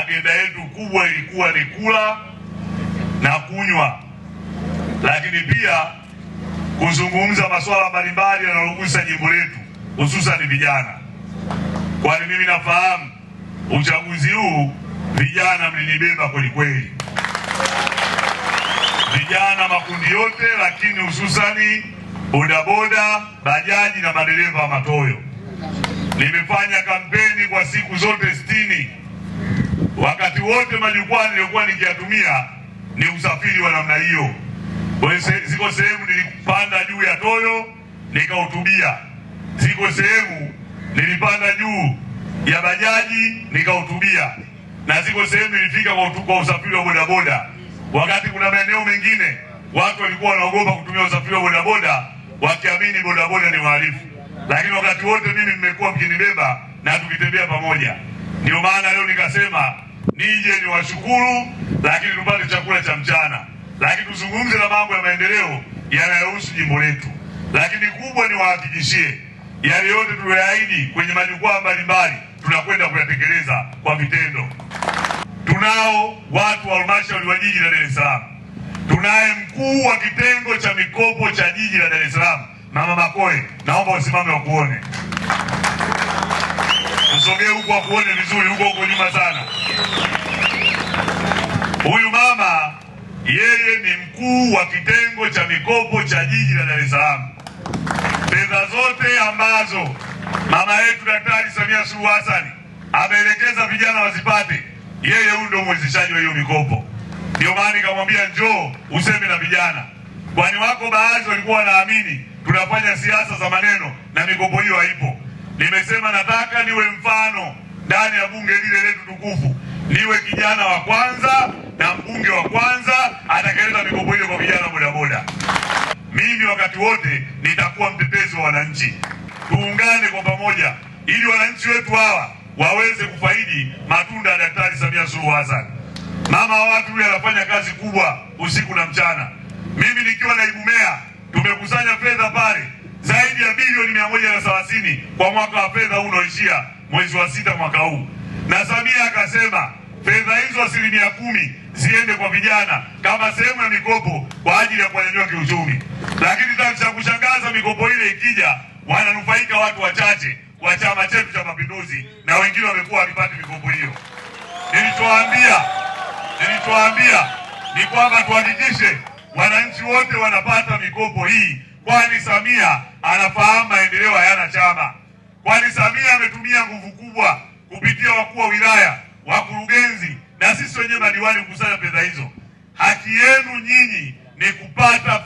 Agenda yetu kubwa ilikuwa ni kula na kunywa, lakini pia kuzungumza masuala mbalimbali yanayogusa jimbo letu, hususan vijana, kwani mimi nafahamu uchaguzi huu vijana mlinibeba kweli kweli, vijana makundi yote, lakini hususani bodaboda, bajaji na madereva wa matoyo. Nimefanya kampeni kwa siku zote 60. Wakati wote majukwaa niliyokuwa nikiyatumia ni usafiri wa namna hiyo. Ziko sehemu nilipanda juu ya toyo nikahutubia, ziko sehemu nilipanda juu ya bajaji nikahutubia, na ziko sehemu nilifika kwa usafiri wa bodaboda. Wakati kuna maeneo mengine watu walikuwa wanaogopa kutumia usafiri wa bodaboda, wakiamini bodaboda ni wahalifu, lakini wakati wote mimi nimekuwa mkinibeba na tukitembea pamoja. Ndio maana leo nikasema nije niwashukuru, lakini tupate chakula cha mchana, lakini tuzungumze na mambo ya maendeleo yanayohusu jimbo letu. Lakini kubwa niwahakikishie, yale yote tuliyoahidi kwenye majukwaa mbalimbali tunakwenda kuyatekeleza kwa vitendo. Tunao watu wa halmashauri wa jiji la Dar es Salaam, tunaye mkuu wa kitengo cha mikopo cha jiji la Dar es Salaam, Mama Makoe, naomba usimame wakuone, usogee huku wakuone vizuri, huko huko nyuma sana. Huyu mama yeye ni mkuu wa kitengo cha mikopo cha jiji la Dar es Salaam. Fedha zote ambazo mama yetu Daktari Samia Suluhu Hassan ameelekeza vijana wazipate, yeye huyu ndio mwezeshaji wa hiyo mikopo. Ndio maana nikamwambia njoo useme na vijana, kwani wako baadhi walikuwa wanaamini tunafanya siasa za maneno na mikopo hiyo haipo. Nimesema nataka niwe mfano ndani ya bunge lile letu tukufu, niwe kijana wa kwanza na mbunge wa kwanza atakayeleta mikopo hiyo kwa vijana bodaboda. Mimi wakati wote nitakuwa mtetezi wa wananchi. Tuungane kwa pamoja ili wananchi wetu hawa waweze kufaidi matunda ya Daktari Samia Suluhu Hassan. Mama wa watu yule anafanya kazi kubwa usiku na mchana. Mimi nikiwa naibu meya tumekusanya fedha pale zaidi ya bilioni 130 kwa mwaka wa fedha huu unaoishia mwezi wa 6 mwaka huu, na Samia akasema fedha hizo 10% ziende kwa vijana kama sehemu ya mikopo kwa ajili ya kuwanyanyua kiuchumi. Lakini cha kushangaza, mikopo ile ikija wananufaika watu wachache wa chama chetu cha Mapinduzi, na wengine wamekuwa wakipata mikopo hiyo. Nilichowaambia ni kwamba tuhakikishe wananchi wote wanapata mikopo hii, kwani Samia anafahamu maendeleo hayana chama. Kwani Samia ametumia nguvu kubwa kupitia wakuu wa wilaya, wakurugenzi na sisi wenyewe madiwani kukusanya fedha hizo. Haki yenu nyinyi ni kupata